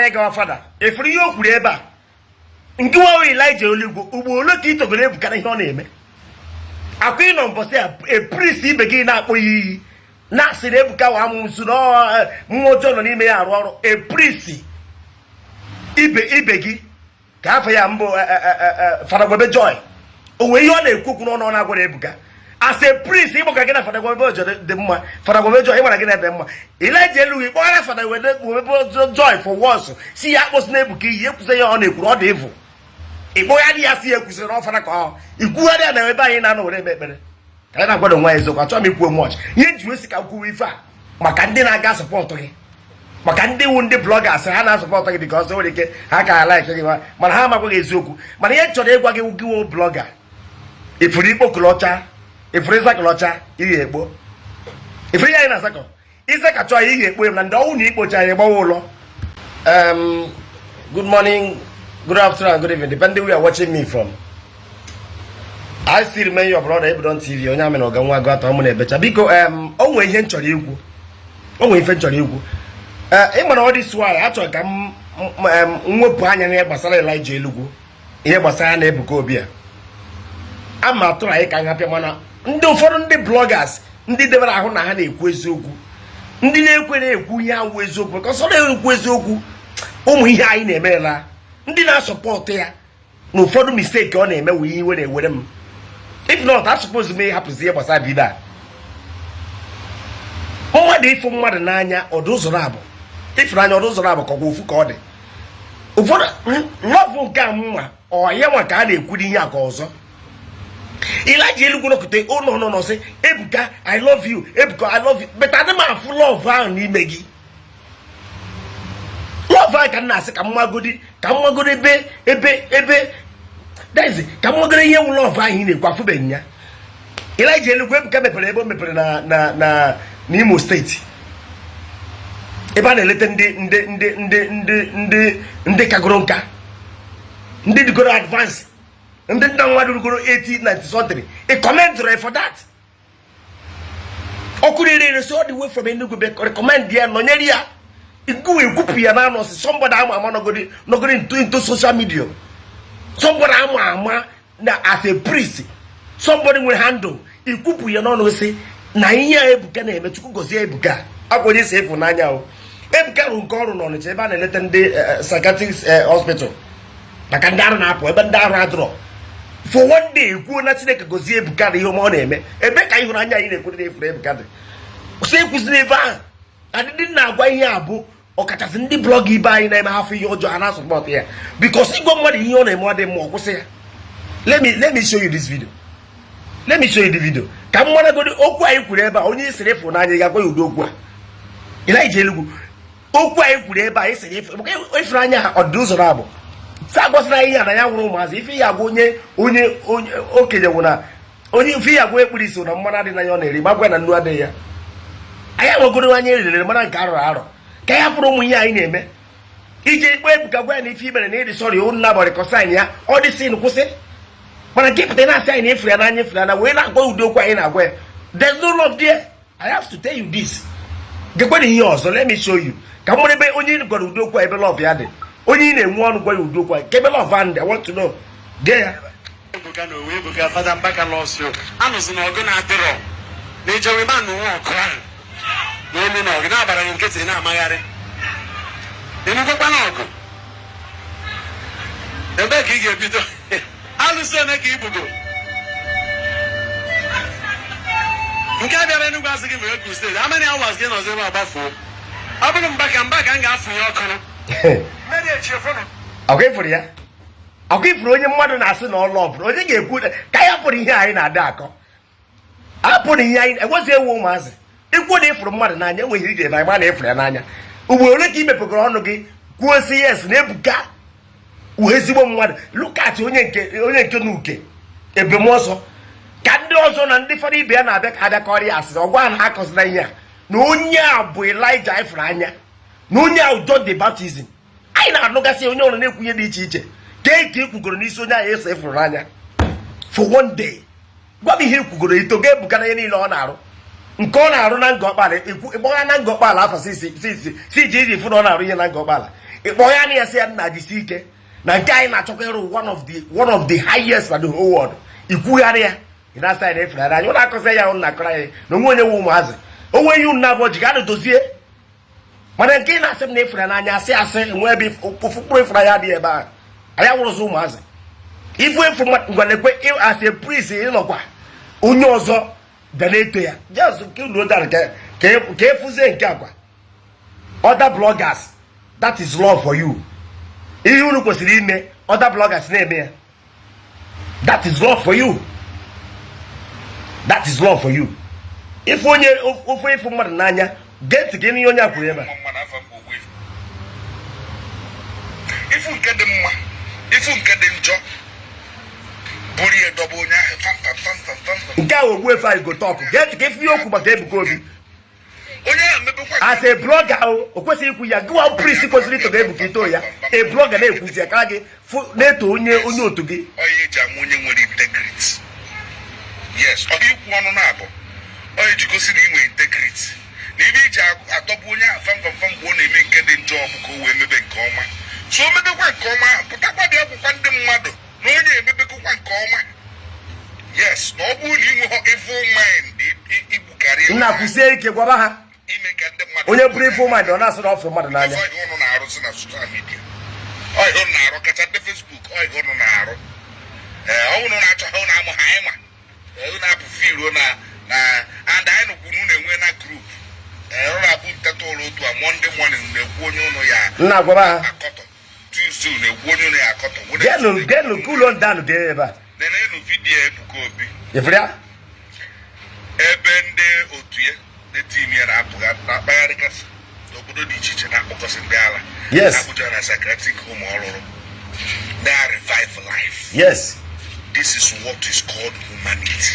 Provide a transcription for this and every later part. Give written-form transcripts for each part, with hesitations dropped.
ịgawa fada. Efuru ihe o kwuru ebe a nke nwa Elijah Eluigwe, ugbo ole ka ị togoro Ebuka na ihe ọ na-eme? Akwa ịnọ mbọsị a, priest ibe gị na-akpọ ya iyi, na-asị na Ebuka wa amụsụ na mmụọ ọjọọ nọ n'ime ya arụ ọrụ. A priest ibe gị ka afọ ya mbụ Fada Gwebe Joy, o nwere ihe ọ na-ekwu okwu n'ọnụ ọ na-agwara Ebuka as a priest. Ịgbakọ gị na Fada Gwebe Joy dị mma. Fada Gwebe Joy ịgbara gị na dị mma. Elijah Eluigwe kpọghara Fada Gwebe Joy for once, si ya akpọsị na Ebuka iyi, ekwusa ya ọ na-ekwuru ọ dị ịvụ. Ịkpọgharị ya si ya ekwusịrị na ọ fada ka ọ ikwugharị ya na ebe anyị na-anọ were eme ekpere ka anyị na-agwado nwa eziokwu. Achọghị m ikwu much. Ihe nji wee sị ka m kwuwe ife a maka ndị na-aga support gị, maka ndị wu ndị bloggers, ha na-asupport gị because nwere ike ha ka like gị, mana ha amakwaghị eziokwu. Mana ihe m chọrọ ịgwa gị, gị wụ blogger, ifuru ikpokụlọcha, ifuru ịzakọlọcha ihe ekpo, ifuru ihe anyị na-asakọ ịzaka chọọ ya ihe ekpo ya na ndị ọnwụ na ikpocha ya gbawa ụlọ. Good morning, good afternoon and good evening, depending where you are watching me from. I still remain your brother, Ebudon TV, onye amị na ọga nwa agụ atọ mụ na-ebecha. Biko, o nwee ihe m chọrọ ikwu, o nwee ife m chọrọ ikwu. Ee, ị mara ọ dị sụ achọrọ ka m mwepụ anya n'ihe gbasara Elijah Elugwu, ihe gbasara na Ebuka Obi a ama atụrụ anyị ka anyị hapịa. Mana ndị ụfọdụ ndị bloggers, ndị debere ahụ na ha na-ekwu eziokwu, ndị na-ekwere ekwu ihe awụ eziokwu, ka ọsọ na-ekwu eziokwu, ụmụ ihe anyị na-emela, ndị na-asupport ya na ụfọdụ mistake ọ na-eme wụ ihe iwe na-ewere m. If not, I suppose m ịhapụzi ihe gbasara video a. Mmadụ ịfụ mmadụ n'anya, ọdụ ụzọ na-abụ ịfụnanya, ọdụ ụzọ na-abụ ka ọ bụ ofu ka ọ dị. Ụfọdụ love nke a mma ọ ya nwa ka a na-ekwuri ihe a ka ọzọ. Elijah Elugwu nọkọta ụlọ nọ nọ sị, "Ebuka, I love you. Ebuka, I love you," but adị m afụ love ahụ n'ime gị. Love ahụ ka m na-asị ka mmagodi, ka mmagodi ebe that is, ka mmagodi ihe wụ love ahụ ị na-ekwu, afụbeghị ya. Elijah Elugwu, Ebuka mepere ebe o mepere na n'Imo Steeti, ebe a na-eleta ndị kagoro nka, ndị dịgoro advance, ndị nna nwa rugoro 80, 90 something. Ị commend for that. Ọkụ na-ere ere so all the way from Enugu be recommend ya, nọnyere ya nkuwe ekwupụ ya na anọsị. Somebody ama ama nọgodi into social media, somebody ama ama na as a priest, somebody nwere handle, ikwupụ ya n'ọnụ sị na ihe a Ebuka na-eme, Chukwu gozie Ebuka. Akwa onye si ịfụnanya o Ebuka rụ nke ọrụ n'Ọnịcha, ebe a na-eleta ndị psychiatric hospital maka ndị arụ na-apụ, ebe ndị arụ adịrọ. For one day ekwuo na Chineke gozie Ebuka na ihe ọma ọ na-eme. Ebe ka ịhụnanya anyị na-ekwere na efuru Ebuka dị sị ekwuzina ebe ahụ adịdị na-agwa ihe a bụ ọkachasị ndị blogger ibe anyị na-eme hafụ ihe ọjọọ ha na-asupport ya, because ịgwa mmadụ ihe ọ na-eme ọ dị mma, ọ kwụsị ya. Let me show you this video. Let me show you the video ka m maragodi okwu anyị kwuru ebe a. Onye isiri ịfụnanya, ị ga-agwa ya ụdị okwu a? Elijah Elugwu, okwu anyị kwuru ebe a, isiri ịfụnanya ha ọdịdị ụzọ na-abụ sa agwasịra ihe a na ya nwụrụ ụmụazị. Ife ya agwa onye okenye nwụ na onye ife ya agwa ekpuru isi na mmanụ adị na ya ọ na-eri ma gwa na nnu adịghị ya. Anyị enwegoro anya erere mara nke arọrọ arọ ka ya pụrụ ụmụ ihe anyị na-eme ije ikpe Ebuka, gwa ya na ife imere na ịdị sorry, ụnụ na reconcile ya, ọ dị sin kwụsị. Mana nke pụta na-asị anyị na efuru ya n'anya, efuru ya na wee na-agwa ụdị okwu anyị na-agwa ya, there's no love there. I have to tell you this. Gekwe na ihe ọzọ, let me show you ka m mara ebe onye gwara ụdị okwu a, ebe love ya dị. Onye ị na-enwe ọnụ gwa ya ụdị okwu a, ka ebe love ahụ dị. I want to know. Gee ya. Ebuka na owe Ebuka, Fada Mbaka loves you. Anụzi na ọgụ na-adịrọ na ijewe ma nụwa ọgụ ahụ n'olu na ọgụ na-agbara gị nkịtị na-amagharị enugokwa na ọgụ. Ebee ka ị ga-ebido? Alụsị one ka ibugo nke a bịara Enugu asị gị mere crusade, how many hours gị nọzi ebe a gbafuo? Ọ bụrụ Mbaka, Mbaka m ga-afụnye ọkụ mmeri echi efonu. Ọkwa ifuru ya, ọkwa ifuru onye mmadụ na-asị na ọ loverụ onye ga-ekwu ka ya pụrụ ihe anyị na-ada akọ apụrụ ihe anyị enwezi ewu ụmụazị ikwu na ịfụrụ mmadụ n'anya, enweghị ije ebe anyị ma na ịfụrụ ya n'anya. Ugboro ole ka ị mepegoro ọnụ gị kwuo sị yes na Ebuka wụ ezigbo mmadụ? Look at onye nke n'uke ebemọsọ ka ndị ọzọ na ndị fọdụ ibe ya na-abịa ka abịa kọrọ ya asịrị ọgwa na akọzila ihe a na onye a bụ Elijah anyị fụrụ anya, na onye ahụ John the Baptist anyị na-anụgasị, onye ọrụ na-ekwu ihe dị iche iche ka e ka ekwugoro n'isi onye ahụ eso ịfụrụ n'anya. For one day gwa m ihe ekwugoro ito ga Ebuka na ihe niile ọ na-arụ, nke ọ na-arụ na Nga Ọkpala. Ịgbagha na Nga Ọkpala afọ sisi si ji iji fụ na ọ na-arụ ihe na Nga Ọkpala. Ịkpọ ya na ya, sị ya, nna, jisi ike na nke anyị na-achọkwa ịrụ, one of the highest na the whole world. Ikwugharị ya, ị na-asa ya na efere anya ụlọ akọzi ya, ụnụ na-akọrọ anyị na onwe onye nwe ụmụazị onwe ihe unu na-abụọ ji ga dozie. Mana nke ị na-asị m na efere n'anya, asị asị enwe ebe ofu mkpụrụ ifere ya adịghị ebe ahụ. Anyị awụrụzi ụmụazị. Ifu efu ngwa, lekwe as a priest, ịnọkwa onye ọzọ bịa na-eto ya, just nke unu dara ka ka efuzie nke agwa other bloggers. That is love for you. Ihe unu kwesịrị ime, other bloggers na-eme ya. That is love for you. That is love for you. Ife onye ofe ịfụ mmadụ n'anya, gee ntị ka ihe onye a kwuru ebe a. Mma na afọ mbụ Ogbuefi. Ifu nke dị mma, ifu nke dị njọ, buru ya dọba onye ahụ fam fam fam fam fam fam. Nke a Ogbuefi anyị go talk. Gee ntị ka ife ihe okwu maka Ebuka Obi. Onye ahụ mebekwa. As a blogger o, o kwesịghị ikwu ya. Gịwa priest kwesịrị ito ga Ebuka, ito ya. A blogger na-ekwuzi ya ka gị fụ na-eto onye otu gị. Onye eji ama onye nwere integrity, yes, ọ ikwu ọnụ na-abụ onye ji gosi na ị nwere integrity na ibe iji adọba onye ahụ fam fam fam mgbe ọ na-eme nke dị njọ, ọ bụ ka o wee mebe nke ọma. So o mebekwa nke ọma ahụ, pụtakwa bịa gwụkwa ndị mmadụ na onye emebekwa nke ọma. Yes, na ọ bụrụ na ị nweghị evil mind igbukarị Nna, kwụsie ike, gwaba ha. Ime ka ndị mmadụ Onye bụrụ ife mmadụ, ọ na-asị na ọ fụrụ mmadụ n'anya. Ọzọ, ihe ụnụ na-arụzi na social media, ọ ihe ụnụ na-arụ kacha ndị Facebook, ọ ihe ụnụ na-arụ. Ee, ọ ụnụ na-achọ ha, ụnụ amụ ha, anyị ma. Ee, ụnụ apụ firuo na and anyị nụkwu na ụnụ enwe na group. Ee, ụnụ na-abụ nteta ụlọ otu a, Monday morning na-ekwu onye ụnụ ya Nna, gwaba ha. akọtọ, Tuesday na-ekwu onye ụnụ ya akọtọ. Geenụ, geenụ ka ụlọ ndanụ gee ebe a. Nenenu video Ebuka Obi. Ifuru ya. Ebe ndị otu ya, ndị team ya na-apụga na-akpagharịgasị n'obodo dị iche iche, na-akpọkọsị ndị ala. Abuja na psychiatric home ọ rụrụ na revive life. This is what is called humanity.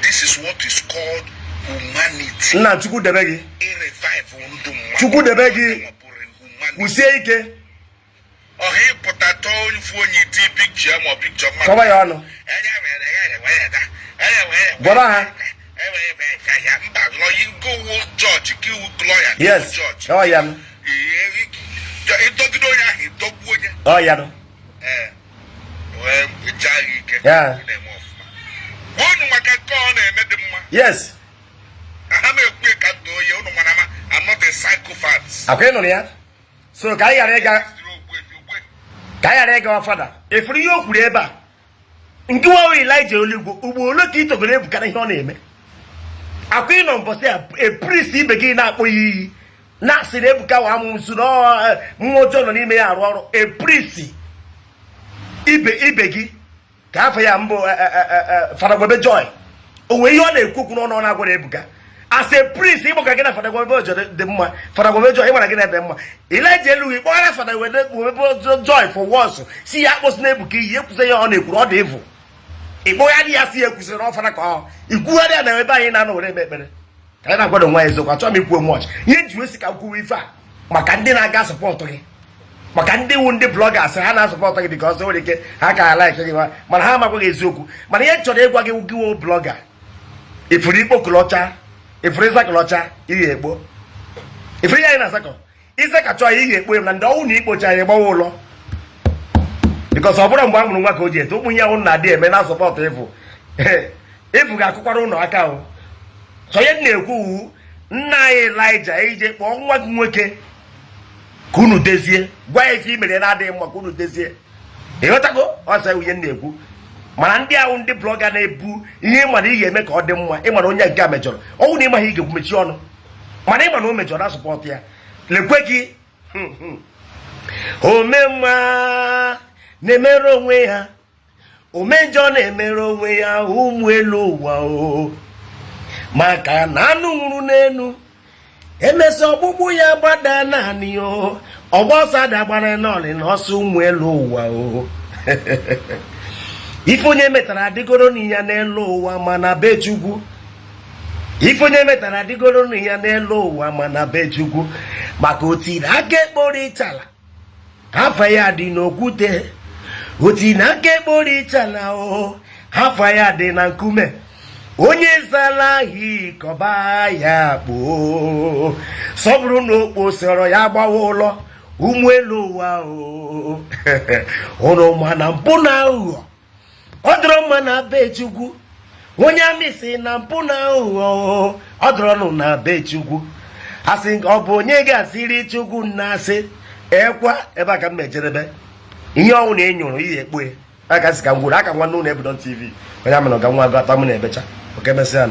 This is what is called humanity. Nna, Chukwu debe gị. Revive ndụ mmadụ. Chukwu debe gị. Humanity. Kwụsie ike. Ọha ịpụta tọọ onye fu onye iti pikchọ ma ọ pikchọ mmadụ. Kọba ya ọnụ. Gwara ha. Mba, lọya jọji ka iwu lọya. Jọji. Ọ ya nụ. Ịdọgide onye ahụ, ịdọgbu onye. Ọ ya nụ. Ee, wee jaa ya ike. Yeah. Ị na-eme ọfụma. Gwa unu maka nke ọ na-eme dị mma. Ha m ekwu ka ndụ oyi unu, mana ma I'm not a psychopath. Akwa ị nụrụ ya, so ka anyị ghara ịga Ziri Ogbuefi, Ogbuefi. ka anyị ghara ịgawa fada efuru ihe o kwuru ebe a. Nke nwa Elijah Oligbo, ugbo ole ka ị togoro Ebuka na ihe ọ na-eme? Akwa ị nọ mbọsị a, a priest ibe gị na-akpọ ya iyi, na-asị na Ebuka wa amụsụ na mmụọ ọjọọ nọ n'ime ya arụ ọrụ. A priest ibe gị ka afọ ya mbụ Fada Gwebe Joy, o nwere ihe ọ na-ekwu okwu n'ọnụ ọ na-agwara Ebuka. As a priest, ịgbakọ gị na Fada Gwebe Joy dị mma. Fada Gwebe Joy ịgbara gị na ede mma. Elijah elughị kpọghara Fada Gwebe Joy for once, si ya akpọsị na Ebuka iyi, ekwusa ya ọ na-ekwuru ọ dị ịvụ. Ịkpọgharị ya, si ya ekwusịrị ọ fada ka ọ ikwugharị ya na ebe anyị na-anọ were eme ekpere ka anyị na-agwado nwa ya eziokwu. Achọghị m ikwu much. Ihe nji wee sị ka m kwuwe ife a maka ndị na-aga support gị, maka ndị wu ndị bloggers, ha na-asupport gị because nwere ike ha ka like gị, mana ha amakwaghị eziokwu. Mana ihe m chọrọ ịgwa gị, gị wo blogger, ifuru ikpokụlọcha, ifuru ịzakọlọcha ihe ekpo, ifuru ihe anyị na-asakọ ịzaka chọọ ya ihe ekpo ya na ndị ọnwụ na ikpocha ya gbawa ụlọ, because ọ bụrụ mgbe a mụrụ nwa ka o ji eto ụmụ ihe ahụ na-adị eme na support ịfụ ịfụ ga-akụkwara ụlọ aka o. So ihe m na-ekwu wu, nna anyị Elijah, ije kpọọ nwa gị nwoke ka unu dezie, gwa ya ife i mere na-adịghị mma ka unu dezie. Ịghọtago ọsọ ihe m na-ekwu? Mana ndị ahụ, ndị blogger na-ebu ihe ịma na ị ga-eme ka ọ dị mma, ịma na onye nke a mejọrọ, ọnwụ na ịmaghị ị ga-ekwu mechie ọnụ, mana ịma na o mejọrọ na support ya. Lekwe gị, ome mma na-emere onwe ya, ome njọ na-emere onwe ya. Ụmụ elu ụwa o, maka na anụ nwụrụ n'elu emesịa ọkpụkpụ ya gbada naanị o, ọgba ọsọ dagbara n'ọlị na ọsọ. Ụmụ elu ụwa o, ife onye metara adịgoro n'iya n'elu ụwa, mana be Chukwu, ife onye metara adịgoro n'iya n'elu ụwa, mana be Chukwu, maka otiri aka ekporo ịchala, afa ya dị n'okwute. Otiri aka ekporo ịchala o, afa ya dị na nkume. Onye zala ahị kọba ya kpoo. Sọ bụrụ na okpo sọrọ ya gbawa ụlọ ụmụ elu ụwa o. Ụnụ ma na mpụ na aghụghọ ọ dịrọ mma na be Chukwu. Onye amị si na mpụ na aghụghọ ọ dịrọ nụ na be Chukwu. Asị ọ bụ onye ga-asịrị Chukwu nna asị ekwa ebe a ka m mejedebe ihe ọnwụ na enyoro ihe ekpo ya aka sị ka m gwuru aka nwanne ụlọ Ebudon TV onye amana ọga nwa agụ atọ m na-ebecha oke mesịa.